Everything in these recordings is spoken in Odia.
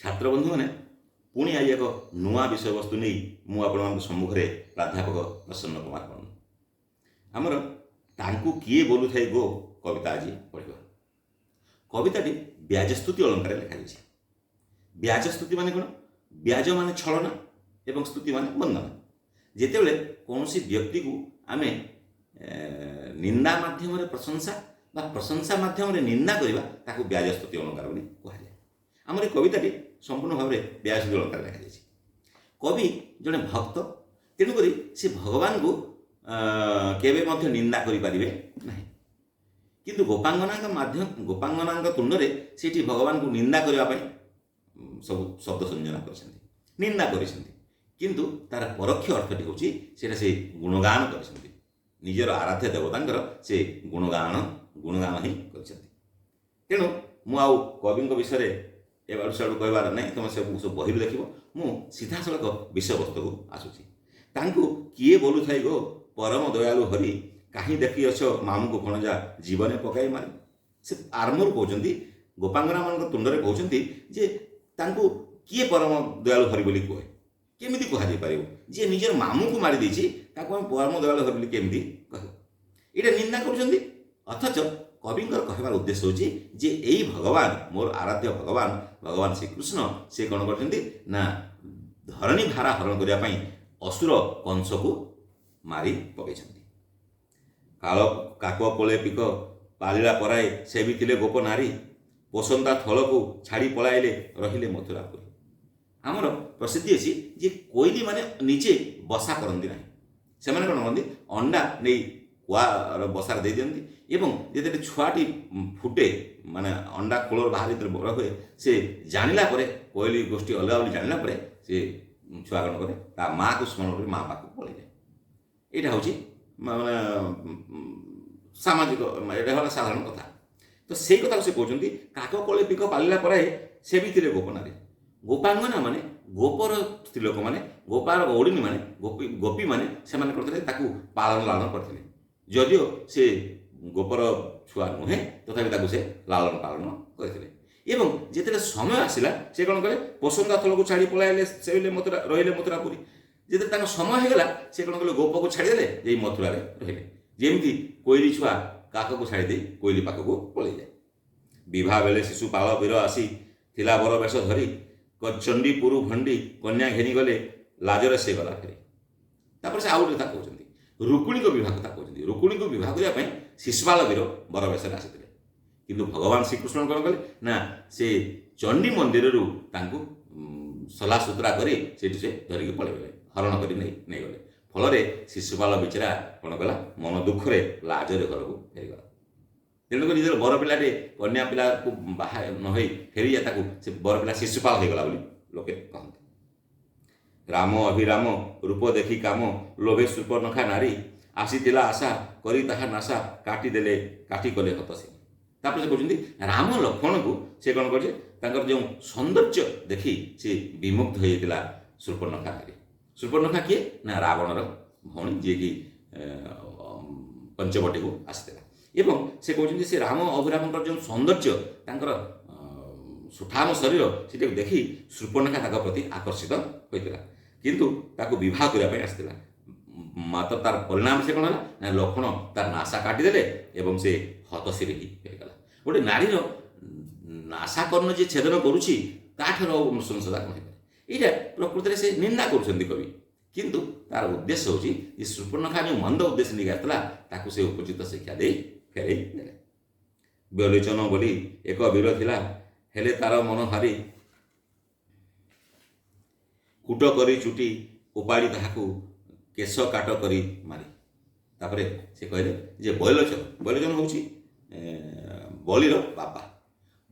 ଛାତ୍ରବନ୍ଧୁମାନେ, ପୁଣି ଆଜି ଏକ ନୂଆ ବିଷୟବସ୍ତୁ ନେଇ ମୁଁ ଆପଣମାନଙ୍କ ସମ୍ମୁଖରେ ପ୍ରାଧ୍ୟାପକ ପ୍ରସନ୍ନ କୁମାର ପଣ୍ଡା। ଆମର ତାଙ୍କୁ କିଏ ବୋଲୁଥାଏ ଗୋ କବିତା ଆଜି ପଢ଼ିବା। କବିତାଟି ବ୍ୟାଜସ୍ତୁତି ଅଳଙ୍କାରରେ ଲେଖାଯାଇଛି। ବ୍ୟାଜସ୍ତୁତି ମାନେ କ'ଣ? ବ୍ୟାଜ ମାନେ ଛଳନା ଏବଂ ସ୍ତୁତି ମାନେ ବନ୍ଦନା। ଯେତେବେଳେ କୌଣସି ବ୍ୟକ୍ତିକୁ ଆମେ ନିନ୍ଦା ମାଧ୍ୟମରେ ପ୍ରଶଂସା ବା ପ୍ରଶଂସା ମାଧ୍ୟମରେ ନିନ୍ଦା କରିବା, ତାକୁ ବ୍ୟାଜସ୍ତୁତି ଅଳଙ୍କାର ବୋଲି କୁହାଯାଏ। ଆମର ଏ କବିତାଟି ସମ୍ପୂର୍ଣ୍ଣ ଭାବରେ ବ୍ୟାଜସ୍ତୁତି ଅଳଙ୍କାର ଲେଖାଯାଇଛି। କବି ଜଣେ ଭକ୍ତ, ତେଣୁକରି ସେ ଭଗବାନଙ୍କୁ କେବେ ମଧ୍ୟ ନିନ୍ଦା କରିପାରିବେ ନାହିଁ। କିନ୍ତୁ ଗୋପାଙ୍ଗନାଙ୍କ ତୁଣ୍ଡରେ ସେଠି ଭଗବାନଙ୍କୁ ନିନ୍ଦା କରିବା ପାଇଁ ସବୁ ଶବ୍ଦ ସଂଯୋଜନା କରିଛନ୍ତି, ନିନ୍ଦା କରିଛନ୍ତି। କିନ୍ତୁ ତାର ପରୋକ୍ଷ ଅର୍ଥଟି ହେଉଛି ସେଇଟା ସେ ଗୁଣଗାନ କରିଛନ୍ତି। ନିଜର ଆରାଧ୍ୟ ଦେବତାଙ୍କର ସେ ଗୁଣଗାନ ହିଁ କରିଛନ୍ତି। ତେଣୁ ମୁଁ ଆଉ କବିଙ୍କ ବିଷୟରେ ଏଆଡ଼ୁ ସିଆଡ଼ୁ କହିବାର ନାହିଁ। ତୁମେ ସବୁ ସବୁ ବହିରୁ ଦେଖିବ। ମୁଁ ସିଧାସଳଖ ବିଷୟବସ୍ତୁକୁ ଆସୁଛି। ତାଙ୍କୁ କିଏ ବୋଲୁଥାଇ ଗୋ ପରମ ଦୟାଳୁ ହରି, କାହିଁ ଦେଖିଅଛ ମାମୁଁକୁ ଭଣଜା ଜୀବନେ ପକାଇ ମାରି। ସେ ଆରମ୍ଭରୁ କହୁଛନ୍ତି, ଗୋପାଙ୍ଗନାମାନଙ୍କ ତୁଣ୍ଡରେ କହୁଛନ୍ତି ଯେ ତାଙ୍କୁ କିଏ ପରମ ଦୟାଳୁ ହରି ବୋଲି କୁହେ? କେମିତି କୁହାଯାଇପାରିବ? ଯିଏ ନିଜର ମାମୁଁକୁ ମାରି ଦେଇଛି, ତାକୁ ଆମେ ପରମ ଦୟାଳୁ ହରି ବୋଲି କେମିତି କହିବୁ? ଏଇଟା ନିନ୍ଦା କରୁଛନ୍ତି। ଅଥଚ କବିଙ୍କର କହିବାର ଉଦ୍ଦେଶ୍ୟ ହେଉଛି ଯେ ଏଇ ଭଗବାନ, ମୋର ଆରାଧ୍ୟ ଭଗବାନ, ଭଗବାନ ଶ୍ରୀକୃଷ୍ଣ, ସେ କ'ଣ କରିଛନ୍ତି ନା ଧରଣୀ ଭାରା ହରଣ କରିବା ପାଇଁ ଅସୁର କଂସକୁ ମାରି ପକାଇଛନ୍ତି। କାଳ କାକ କୋଳେ ପିକ ପାଳିଲା ପରାଏ ସେ ବି ଥିଲେ ଗୋପ ନାରୀ, ପୋଷନ୍ତା ଥଳକୁ ଛାଡ଼ି ପଳାଇଲେ ରହିଲେ ମଥୁରାପୁରୀ। ଆମର ପ୍ରସିଦ୍ଧି ଅଛି ଯେ କୋଇଲି ମାନେ ନିଜେ ବସା କରନ୍ତି ନାହିଁ। ସେମାନେ କ'ଣ କରନ୍ତି? ଅଣ୍ଡା ନେଇ କୁଆର ବସାରେ ଦେଇଦିଅନ୍ତି ଏବଂ ଯେତେବେଳେ ଛୁଆଟି ଫୁଟେ, ମାନେ ଅଣ୍ଡା ଖୋଳରୁ ବାହାରି ଯେତେବେଳେ ବଡ଼ ହୁଏ, ସେ ଜାଣିଲା ପରେ, କୋଇଲି ଗୋଷ୍ଠୀ ଅଲଗା ବୋଲି ଜାଣିଲା ପରେ, ସେ ଛୁଆ କ'ଣ କରେ? ତା ମାଆକୁ ସ୍ମରଣ କରି ମା ପାଖକୁ ପଳେଇଯାଏ। ଏଇଟା ହେଉଛି ମାନେ ସାମାଜିକ, ଏଇଟା ହେଲା ସାଧାରଣ କଥା। ତ ସେଇ କଥାକୁ ସେ କହୁଛନ୍ତି, କାକ କୋଳେ ପିକ ପାଳିଲା ପରେ ସେ ବି ଥିଲେ ଗୋପନାରୀ। ଗୋପାଙ୍ଗନା ମାନେ ଗୋପର ସ୍ତ୍ରୀ ଲୋକମାନେ, ଗୋପାର ଗୌଡ଼ିନୀ ମାନେ, ଗୋପୀମାନେ, ସେମାନେ କରୁଥିଲେ ତାକୁ ପାଳନ ଲାଳନ କରିଥିଲେ। ଯଦିଓ ସେ ଗୋପର ଛୁଆ ନୁହେଁ, ତଥାପି ତାକୁ ସେ ଲାଳନ ପାଳନ କରିଥିଲେ। ଏବଂ ଯେତେବେଳେ ସମୟ ଆସିଲା, ସେ କ'ଣ କଲେ? ପୋଷନ୍ଦା ଥଳକୁ ଛାଡ଼ି ପଳାଇଲେ, ସେ ମଥୁରା ରହିଲେ ମଥୁରାପୁରୀ। ଯେତେବେଳେ ତାଙ୍କ ସମୟ ହେଇଗଲା, ସେ କ'ଣ କଲେ? ଗୋପକୁ ଛାଡ଼ିଦେଲେ, ଯାଇ ମଥୁରାରେ ରହିଲେ। ଯେମିତି କୋଇଲି ଛୁଆ କାକକୁ ଛାଡ଼ି ଦେଇ କୋଇଲି ପାଖକୁ ପଳେଇଯାଏ। ବିବାହ ବେଳେ ଶିଶୁପାଳ ବୀର ଆସି ଥିଲା ବର ବେଶ ଧରି, ଚଣ୍ଡୀପୁରୁ ଭଣ୍ଡି କନ୍ୟା ଘେନି ଗଲେ ଲାଜରେ ସେ ଗଲା ଫେରି। ତାପରେ ସେ ଆଉ ଗୋଟେ କଥା କହୁଛନ୍ତି, ରୁକ୍ମିଣୀଙ୍କ ବିବାହ କଥା କହୁଛନ୍ତି। ରୁକ୍ମିଣୀଙ୍କୁ ବିବାହ କରିବା ପାଇଁ ଶିଶୁପାଳ ବୀର ବର ବେଶରେ ଆସିଥିଲେ। କିନ୍ତୁ ଭଗବାନ ଶ୍ରୀକୃଷ୍ଣ କ'ଣ କଲେ ନା ସେ ଚଣ୍ଡୀ ମନ୍ଦିରରୁ ତାଙ୍କୁ ସଲାସୁତୁରା କରି ସେଇଠୁ ସେ ଧରିକି ପଳେଇଗଲେ, ହରଣ କରି ନେଇଗଲେ। ଫଳରେ ଶିଶୁପାଳ ବିଚରା କ'ଣ କଲା? ମନ ଦୁଃଖରେ ଲାଜରେ ଘରକୁ ଫେରିଗଲା। ତେଣୁକରି ଯେତେବେଳେ ବର ପିଲାଟେ କନ୍ୟା ପିଲାକୁ ବାହା ନ ହୋଇ ଫେରିଯାଏ, ତାକୁ ସେ ବର ପିଲା ଶିଶୁପାଳ ହେଇଗଲା ବୋଲି ଲୋକେ କହନ୍ତି। ରାମ ଅଭିରାମ ରୂପ ଦେଖି କାମ ଲୋଭେ ସୂର୍ପଣଖା ନାରୀ, ଆସିଥିଲା ଆଶା କରି ତାହା ନାସା କାଟିଦେଲେ କାଟି କଲେ ହତସିନୀ। ତାପରେ ସେ କହୁଛନ୍ତି, ରାମ ଲକ୍ଷ୍ମଣକୁ ସେ କ'ଣ କରୁଛି, ତାଙ୍କର ଯେଉଁ ସୌନ୍ଦର୍ଯ୍ୟ ଦେଖି ସେ ବିମୁଗ୍ଧ ହୋଇଯାଇଥିଲା ସୂର୍ପଣଖା ନାରୀ। ସୂର୍ପଣଖା କିଏ ନା ରାବଣର ଭଉଣୀ, ଯିଏକି ପଞ୍ଚବଟୀକୁ ଆସିଥିଲା। ଏବଂ ସେ କହୁଛନ୍ତି, ସେ ରାମ ଅଭିରାମଙ୍କର ଯେଉଁ ସୌନ୍ଦର୍ଯ୍ୟ, ତାଙ୍କର ସୁଠାମ ଶରୀର, ସେଟାକୁ ଦେଖି ସୂର୍ପଣଖା ତାଙ୍କ ପ୍ରତି ଆକର୍ଷିତ ହୋଇଥିଲା। କିନ୍ତୁ ତାକୁ ବିବାହ କରିବା ପାଇଁ ଆସିଥିଲା। ମାତ୍ର ତାର ପରିଣାମ ସେ କ'ଣ ହେଲା ନା ଲକ୍ଷ୍ମଣ ତାର ନାସା କାଟିଦେଲେ ଏବଂ ସେ ହତଶିରୀ ହେଇଗଲା। ଗୋଟେ ନାରୀର ନାସାକର୍ଣ୍ଣ ଯିଏ ଛେଦନ କରୁଛି, ତାଠାରୁ ଆଉ ନୃଶଂସତା କ'ଣ ହେଇପାରେ? ଏଇଟା ପ୍ରକୃତରେ ସେ ନିନ୍ଦା କରୁଛନ୍ତି କବି। କିନ୍ତୁ ତାର ଉଦ୍ଦେଶ୍ୟ ହେଉଛି ଯେ ସୂର୍ପଣଖା ଯେଉଁ ମନ୍ଦ ଉଦ୍ଦେଶ୍ୟ ନେଇକି ଆସିଥିଲା, ତାକୁ ସେ ଉପଯୁକ୍ତ ଶିକ୍ଷା ଦେଇ ଫେରେଇ ଦେଲେ। ବୈଲୋଚନ ବୋଲି ଏକ ବୀର ଥିଲା, ହେଲେ ତାର ମନ ହାରି, କୂଟ କରି ଚୁଟି ଉପାଡ଼ି ତାହାକୁ କେଶ କାଟ କରି ମାରି। ତାପରେ ସେ କହିଲେ ଯେ ବୈଲୋଚନ, ବୈଲୋଚନ ହେଉଛି ବଳିର ବାପା।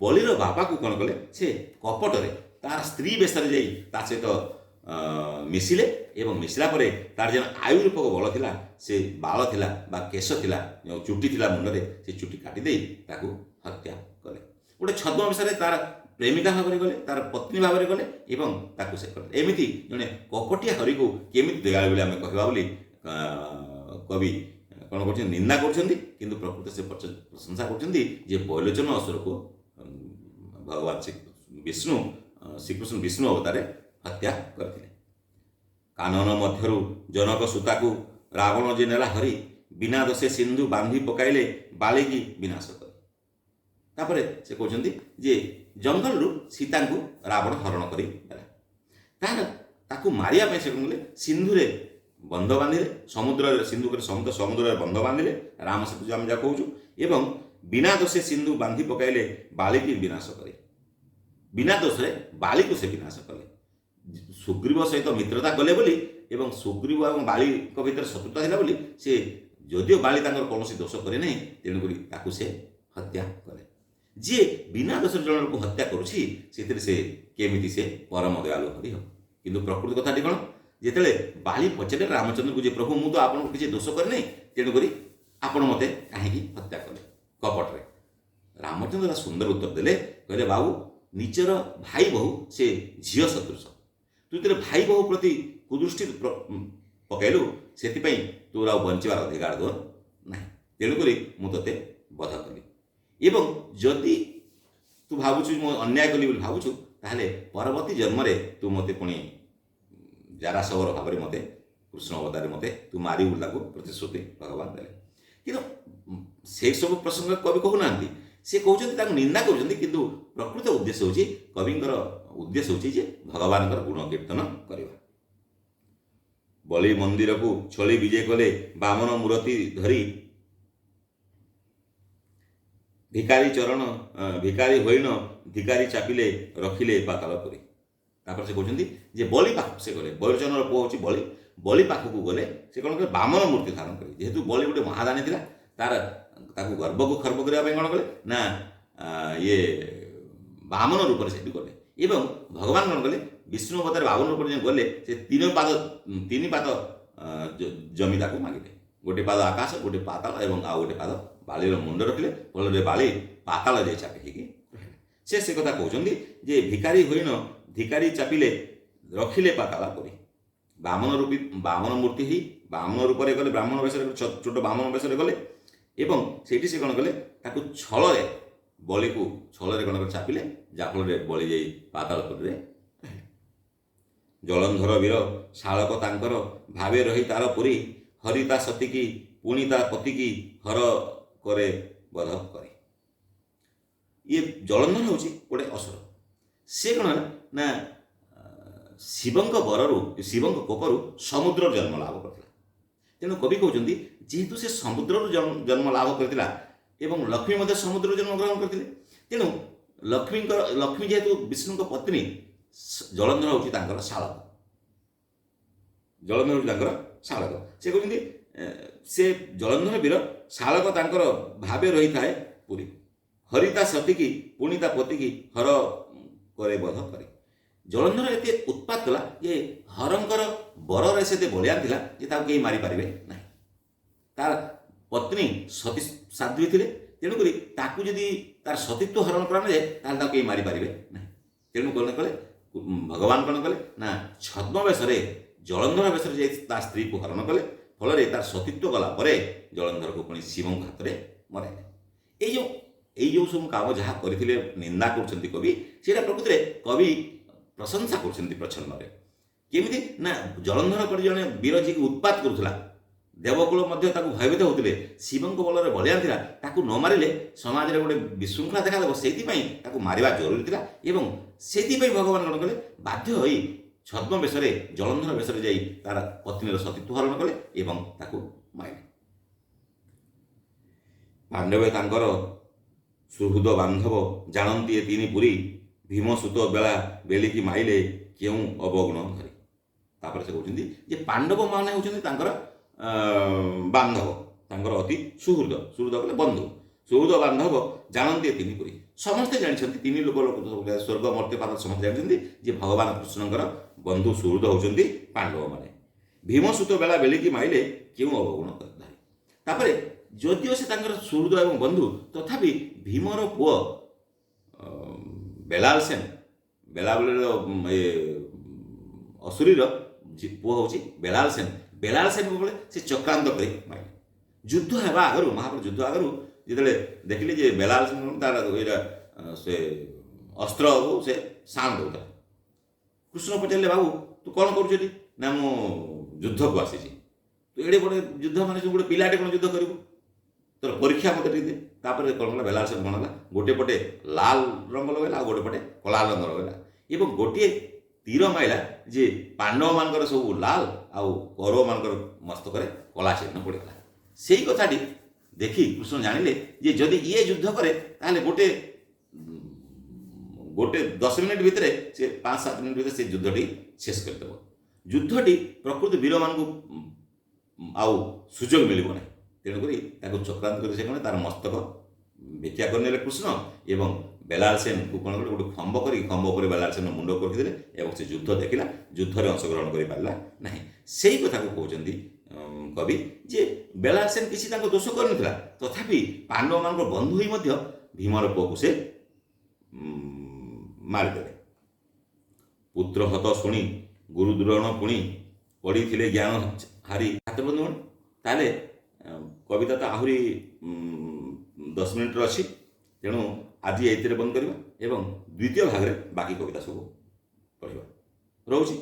ବଳିର ବାପାକୁ କ'ଣ କଲେ? ସେ କପଟରେ ତାର ସ୍ତ୍ରୀ ବେଶରେ ଯାଇ ତା ସହିତ ମିଶିଲେ ଏବଂ ମିଶିଲା ପରେ ତାର ଯେଉଁ ଆୟୁ ରୂପକ ବଳ ଥିଲା, ସେ ବାଳ ଥିଲା ବା କେଶ ଥିଲା, ଯେଉଁ ଚୁଟି ଥିଲା ମୁଣ୍ଡରେ, ସେ ଚୁଟି କାଟିଦେଇ ତାକୁ ହତ୍ୟା କଲେ। ଗୋଟେ ଛଦ୍ମ ବେଶରେ ତାର ପ୍ରେମିକା ଭାବରେ ଗଲେ, ତାର ପତ୍ନୀ ଭାବରେ ଗଲେ ଏବଂ ତାକୁ ସେ କଲେ। ଏମିତି ଜଣେ କପଟିଆ ହରିକୁ କେମିତି ଦୟାଳୁ ବୋଲି ଆମେ କହିବା ବୋଲି କବି କ'ଣ କରୁଛନ୍ତି? ନିନ୍ଦା କରୁଛନ୍ତି। କିନ୍ତୁ ପ୍ରକୃତ ସେ ପ୍ରଶଂସା କରୁଛନ୍ତି ଯେ ବୈଲୋଚନ ଅସୁରକୁ ଭଗବାନ ଶ୍ରୀ ବିଷ୍ଣୁ ଶ୍ରୀକୃଷ୍ଣ ବିଷ୍ଣୁ ଅବତାରେ ହତ୍ୟା କରିଥିଲେ। କାନନ ମଧ୍ୟରୁ ଜନକ ସୁତାକୁ ରାବଣ ଯେ ନେଲା ହରି, ବିନା ଦୋଷେ ସିନ୍ଧୁ ବାନ୍ଧି ପକାଇଲେ ବାଳିକି ବିନାଶ କରି। ତାପରେ ସେ କହୁଛନ୍ତି ଯେ ଜଙ୍ଗଲରୁ ସୀତାଙ୍କୁ ରାବଣ ହରଣ କରି ନେଲା, ତାର ତାକୁ ମାରିବା ପାଇଁ ସେ କ'ଣ କଲେ? ସିନ୍ଧୁରେ ବନ୍ଧ ବାନ୍ଧିଲେ, ସମୁଦ୍ରରେ, ସିନ୍ଧୁ କରି ସମୁଦ୍ରରେ ବନ୍ଧ ବାନ୍ଧିଲେ, ରାମ ସେତୁ ଆମେ ଯାହା କହୁଛୁ। ଏବଂ ବିନା ଦୋଷେ ସିନ୍ଧୁ ବାନ୍ଧି ପକାଇଲେ ବାଳିକି ବିନାଶ କରି। ବିନା ଦୋଷରେ ବାଳିକୁ ସେ ବିନାଶ କଲେ, ସୁଗ୍ରୀବ ସହିତ ମିତ୍ରତା କଲେ ବୋଲି ଏବଂ ସୁଗ୍ରୀବ ଏବଂ ବାଳିଙ୍କ ଭିତରେ ଶତ୍ରୁତା ଥିଲା ବୋଲି ସେ, ଯଦିଓ ବାଳି ତାଙ୍କର କୌଣସି ଦୋଷ କରିନାହିଁ, ତେଣୁକରି ତାକୁ ସେ ହତ୍ୟା କଲେ। ଯିଏ ବିନା ଦୋଷରେ ଜଣେ ଲୋକ ହତ୍ୟା କରୁଛି, ସେଥିରେ ସେ କେମିତି ସେ ପରମ ଦୟାଳୁ ହରି ହେବ? କିନ୍ତୁ ପ୍ରକୃତ କଥାଟି କ'ଣ? ଯେତେବେଳେ ବାଳି ପଚାରିଲେ ରାମଚନ୍ଦ୍ରକୁ ଯେ ପ୍ରଭୁ, ମୁଁ ତ ଆପଣଙ୍କୁ କିଛି ଦୋଷ କରିନାହିଁ, ତେଣୁକରି ଆପଣ ମୋତେ କାହିଁକି ହତ୍ୟା କଲେ କପଟରେ? ରାମଚନ୍ଦ୍ର ସୁନ୍ଦର ଉତ୍ତର ଦେଲେ, କହିଲେ, ବାବୁ, ନିଜର ଭାଇ ବୋହୂ ସେ ଝିଅ ସଦୃଶ। ତୁ ଯେତେବେଳେ ଭାଇ ବୋହୂ ପ୍ରତି କୁଦୃଷ୍ଟି ପକାଇଲୁ, ସେଥିପାଇଁ ତୋର ଆଉ ବଞ୍ଚିବାର ଅଧିକାର ତୋର ନାହିଁ, ତେଣୁକରି ମୁଁ ତୋତେ ବଧ କଲି। ଏବଂ ଯଦି ତୁ ଭାବୁଛୁ ମୁଁ ଅନ୍ୟାୟ କଲି ବୋଲି ଭାବୁଛୁ, ତାହେଲେ ପରବର୍ତ୍ତୀ ଜନ୍ମରେ ତୁ ମୋତେ ପୁଣି ଜାରାଶବର ଭାବରେ ମୋତେ କୃଷ୍ଣ ଅବତାରରେ ମୋତେ ତୁ ମାରିବୁ, ତାକୁ ପ୍ରତିଶ୍ରୁତି ଭଗବାନ ଦେଲେ। କିନ୍ତୁ ସେସବୁ ପ୍ରସଙ୍ଗ କବି କହୁନାହାନ୍ତି। ସେ କହୁଛନ୍ତି, ତାକୁ ନିନ୍ଦା କରୁଛନ୍ତି, କିନ୍ତୁ ପ୍ରକୃତ ଉଦ୍ଦେଶ୍ୟ ହେଉଛି, କବିଙ୍କର ଉଦ୍ଦେଶ୍ୟ ହେଉଛି ଯେ ଭଗବାନଙ୍କର ଗୁଣ କୀର୍ତ୍ତନ କରିବା। ବଳି ମନ୍ଦିରକୁ ଛଳି ବିଜେ କଲେ ବାମନ ମୂରତି ଧରି, ଭିକାରୀ ଚରଣ ଭିକାରୀ ହୋଇଣ ଭିକାରୀ ଚାପିଲେ ରଖିଲେ ପାତାଳ ପୁରୀ। ତାପରେ ସେ କହୁଛନ୍ତି ଯେ ବଳି ପାଖକୁ ସେ ଗଲେ, ବୈରୋଚନର ପୁଅ ହେଉଛି ବଳି। ବଳି ପାଖକୁ ଗଲେ, ସେ କ'ଣ କଲେ? ବାମନ ମୂର୍ତ୍ତି ଧାରଣ କଲେ। ଯେହେତୁ ବଳି ଗୋଟେ ମହାଦାନୀ ଥିଲା, ତାର ତାକୁ ଗର୍ବକୁ ଖର୍ବ କରିବା ପାଇଁ କ'ଣ କଲେ ନା ଇଏ ବାମନ ରୂପରେ ସେଠି ଗଲେ। ଏବଂ ଭଗବାନ କ'ଣ କଲେ? ବିଷ୍ଣୁ ଅବତାର ବାମନ ରୂପରେ ଯେଉଁ ଗଲେ, ସେ ତିନି ପାଦ ଜମି ତାକୁ ମାଗିଲେ। ଗୋଟେ ପାଦ ଆକାଶ, ଗୋଟେ ପାତାଳ ଏବଂ ଆଉ ଗୋଟେ ପାଦ ବାଳିର ମୁଣ୍ଡ ରଖିଲେ। ଫଳରେ ବାଳି ପାତାଳ ଯାଇ ଚାପି ହେଇକି ରହିଲେ। ସେ ସେ କଥା କହୁଛନ୍ତି ଯେ ଭିକାରୀ ହୋଇନ ଭିକାରୀ ଚାପିଲେ ରଖିଲେ ପାତାଳ ପରି। ବାମନ ରୂପୀ, ବାମନ ମୂର୍ତ୍ତି ହେଇ ବାମନ ରୂପରେ ଗଲେ, ବ୍ରାହ୍ମଣ ବେଶରେ, ଛୋଟ ବାମନ ବେଶରେ ଗଲେ ଏବଂ ସେଇଠି ସେ କ'ଣ କଲେ? ତାକୁ ଛଳରେ, ବଳିକୁ ଛଳରେ କ'ଣ କଲେ? ଚାପିଲେ, ଯାହାଫଳରେ ବଳି ଯାଇ ପାତାଳପୁରୀରେ ରହିଲେ। ଜଳନ୍ଧର ବୀର ଶାଳକ ତାଙ୍କର ଭାବେ ରହି ତାର ପୁରୀ, ହରି ତା ସତୀକି ପୁଣି ତା ପତିକି ହର କରେ ବଧ କରେ। ଇଏ ଜଳନ୍ଧର ହେଉଛି ଗୋଟେ ଅସୁର। ସେ କ'ଣ ହେଲା ନା ଶିବଙ୍କ ବରରୁ, ଶିବଙ୍କ କୋପରୁ ସମୁଦ୍ର ଜନ୍ମ ଲାଭ କରିଥିଲା। ତେଣୁ କବି କହୁଛନ୍ତି, ଯେହେତୁ ସେ ସମୁଦ୍ରରୁ ଜନ୍ମ ଲାଭ କରିଥିଲା ଏବଂ ଲକ୍ଷ୍ମୀ ମଧ୍ୟ ସମୁଦ୍ରରୁ ଜନ୍ମଗ୍ରହଣ କରିଥିଲେ, ତେଣୁ ଲକ୍ଷ୍ମୀ ଯେହେତୁ ବିଷ୍ଣୁଙ୍କ ପତ୍ନୀ, ଜଳନ୍ଧର ହେଉଛି ତାଙ୍କର ଶାଳକ। ଜଳନ୍ଧର ହେଉଛି ତାଙ୍କର ଶାଳକ। ସେ କହୁଛନ୍ତି ସେ ଜଳନ୍ଧର ବୀର ଶାଳକ ତାଙ୍କର ଭାବେ ରହିଥାଏ ପୁରୀ, ହରି ତା ସତୀକି ପୁଣି ତା ପତିକି ହର କରେ ବଧ କରେ। ଜଳନ୍ଧର ଏତେ ଉତ୍ପାତ କଲା ଯେ ହରଙ୍କର ବରରେ ସେ ଏତେ ବଳିଆନ ଥିଲା ଯେ ତାକୁ କେହି ମାରିପାରିବେ ନାହିଁ। ତାର ପତ୍ନୀ ସତୀ ସାଧ୍ୱୀ ଥିଲେ, ତେଣୁକରି ତାକୁ ଯଦି ତାର ସତୀତ୍ୱ ହରଣ କରାନଯାଏ, ତାହେଲେ ତାକୁ କେହି ମାରିପାରିବେ ନାହିଁ। ତେଣୁ କ'ଣ କଲେ ଭଗବାନ? କ'ଣ କଲେ ନା ଛଦ୍ମବେଶରେ, ଜଳନ୍ଧର ବେଶରେ ଯାଇ ତା ସ୍ତ୍ରୀକୁ ହରଣ କଲେ। ଫଳରେ ତାର ସତୀତ୍ୱ ଗଲା ପରେ ଜଳନ୍ଧରକୁ ପୁଣି ଶିବଙ୍କ ହାତରେ ମରାଇଲେ। ଏଇ ଯେଉଁ ସବୁ କାମ ଯାହା କରିଥିଲେ, ନିନ୍ଦା କରୁଛନ୍ତି କବି, ସେଇଟା ପ୍ରକୃତରେ କବି ପ୍ରଶଂସା କରୁଛନ୍ତି ପ୍ରଚ୍ଛନ୍ନରେ। କେମିତି ନା ଜଳନ୍ଧର ପରି ଜଣେ ବୀର ଯିଏକି ଉତ୍ପାତ କରୁଥିଲା, ଦେବକୁଳ ମଧ୍ୟ ତାକୁ ଭୟଭୀତ ହେଉଥିଲେ, ଶିବଙ୍କ ବଳରେ ବଳିଆନ ଥିଲା, ତାକୁ ନ ମାରିଲେ ସମାଜରେ ଗୋଟେ ବିଶୃଙ୍ଖଳା ଦେଖାଦେବ, ସେଇଥିପାଇଁ ତାକୁ ମାରିବା ଜରୁରୀ ଥିଲା। ଏବଂ ସେଇଥିପାଇଁ ଭଗବାନ କ'ଣ କଲେ? ବାଧ୍ୟ ହୋଇ ଛଦ୍ମ ବେଶରେ, ଜଳନ୍ଧର ବେଶରେ ଯାଇ ତାର ପତ୍ନୀର ସତୀତ୍ୱ ହରଣ କଲେ ଏବଂ ତାକୁ ମାରିଲେ। ପାଣ୍ଡବେ ତାଙ୍କର ସୁହୃଦ ବାନ୍ଧବ ଜାଣନ୍ତି ଏ ତିନି ପୁରୀ, ଭୀମସୁତ ବେଳା ବେଳିକି ମାଇଲେ କେଉଁ ଅବଗୁଣ ଧରି। ତାପରେ ସେ କହୁଛନ୍ତି ଯେ ପାଣ୍ଡବମାନେ ହେଉଛନ୍ତି ତାଙ୍କର ବାନ୍ଧବ, ତାଙ୍କର ଅତି ସୁହୃଦ। ସୁହୃଦ କଲେ ବନ୍ଧୁ। ସୁହୃଦ ବାନ୍ଧବ ଜାଣନ୍ତି ଏ ତିନି ପୁରୀ। ସମସ୍ତେ ଜାଣିଛନ୍ତି, ତିନି ଲୋକ ଲୋକ, ସ୍ୱର୍ଗ, ମର୍ତ୍ତ୍ୟ, ପାତାଳ ସମସ୍ତେ ଜାଣିଛନ୍ତି ଯେ ଭଗବାନ କୃଷ୍ଣଙ୍କର ବନ୍ଧୁ ସୁହୃଦ ହେଉଛନ୍ତି ପାଣ୍ଡବମାନେ। ଭୀମସୁତ ବେଳା ବେଳିକି ମାଇଲେ କେଉଁ ଅବଗୁଣ ଧରି। ତାପରେ ଯଦିଓ ସେ ତାଙ୍କର ସୁହୃଦ ଏବଂ ବନ୍ଧୁ, ତଥାପି ଭୀମର ପୁଅ ବେଲାଲ ସେନ, ବେଲାବଳିର ଏ ଅସୁରୀର ପୁଅ ହେଉଛି ବେଲାଲ ସେନ। ବେଲାଲ ସେନ ବେଳେ ସେ ଚକ୍ରାନ୍ତ କରି ମାରିଲେ। ଯୁଦ୍ଧ ହେବା ଆଗରୁ, ମହାଭାରତ ଯୁଦ୍ଧ ଆଗରୁ ଯେତେବେଳେ ଦେଖିଲେ ଯେ ବେଲାଲ ସେନ ତାର ଏଇଟା ସେ ଅସ୍ତ୍ରକୁ ସେ ସାଣ ଦେଉଥିଲା। କୃଷ୍ଣ ପଚାରିଲେ, ବାବୁ, ତୁ କ'ଣ କରୁଛୁ ଏଠି? ନା, ମୁଁ ଯୁଦ୍ଧକୁ ଆସିଛି। ତୁ ଏଡ଼େ ବଡ଼ ଯୁଦ୍ଧ, ମାନେ ଯେଉଁ ଗୋଟେ ପିଲାଟେ କ'ଣ ଯୁଦ୍ଧ କରିବୁ? ତୋର ପରୀକ୍ଷା ମୋତେ ଟିକେ ଦେ। ତାପରେ କ'ଣ କଲା ବେଲାଲ ସେନ? କ'ଣ କଲା? ଗୋଟେ ପଟେ ଲାଲ ରଙ୍ଗ ଲଗାଇଲା ଆଉ ଗୋଟେ ପଟେ କଳା ରଙ୍ଗ ଲଗାଇଲା ଏବଂ ଗୋଟିଏ ତୀର ମାଇଲା ଯେ ପାଣ୍ଡବମାନଙ୍କର ସବୁ ଲାଲ ଆଉ କୌରବମାନଙ୍କର ମସ୍ତକରେ କଳା ଚିହ୍ନ ପଡ଼ିଗଲା। ସେଇ କଥାଟି ଦେଖି କୃଷ୍ଣ ଜାଣିଲେ ଯେ ଯଦି ଇଏ ଯୁଦ୍ଧ କରେ, ତାହେଲେ ଗୋଟେ ଗୋଟେ 10 ମିନିଟ୍ ଭିତରେ ସେ, 5-7 ମିନିଟ୍ ଭିତରେ ସେ ଯୁଦ୍ଧଟି ଶେଷ କରିଦେବ। ଯୁଦ୍ଧଟି ପ୍ରକୃତ ବୀରମାନଙ୍କୁ ଆଉ ସୁଯୋଗ ମିଳିବ ନାହିଁ। ତେଣୁକରି ତାକୁ ଚକ୍ରାନ୍ତ କରି ସେ କ'ଣ ତାର ମସ୍ତକ ଭିକ୍ଷା କରିନେଲେ କୃଷ୍ଣ ଏବଂ ବେଲାଲ ସେନକୁ କ'ଣ କଲେ? ଗୋଟେ ଖମ୍ବ କରି ଖମ୍ବ ଉପରେ ବେଲାଲ ସେନ ମୁଣ୍ଡକୁ ରଖିଦେଲେ ଏବଂ ସେ ଯୁଦ୍ଧ ଦେଖିଲା, ଯୁଦ୍ଧରେ ଅଂଶଗ୍ରହଣ କରିପାରିଲା ନାହିଁ। ସେଇ କଥାକୁ କହୁଛନ୍ତି କବି ଯେ ବେଲାଲ ସେନ କିଛି ତାଙ୍କ ଦୋଷ କରିନଥିଲା, ତଥାପି ପାଣ୍ଡବମାନଙ୍କ ବନ୍ଧୁ ହୋଇ ମଧ୍ୟ ଭୀମର ପୁଅକୁ ସେ ମାରିଦେଲେ। ପୁତ୍ର ହତ ଶୁଣି ଗୁରୁ ଦ୍ରୋଣ ପୁଣି ପଡ଼ିଥିଲେ ଜ୍ଞାନ ହାରି। ଛାତ୍ରବନ୍ଧୁଗଣ, ତାହେଲେ କବିତା ତ ଆହୁରି 10 ମିନିଟ୍ର ଅଛି। ତେଣୁ ଆଜି ଏଇଥିରେ ବନ୍ଦ କରିବା ଏବଂ ଦ୍ୱିତୀୟ ଭାଗରେ ବାକି କବିତା ସବୁ ପଢ଼ିବା। ରହୁଛି।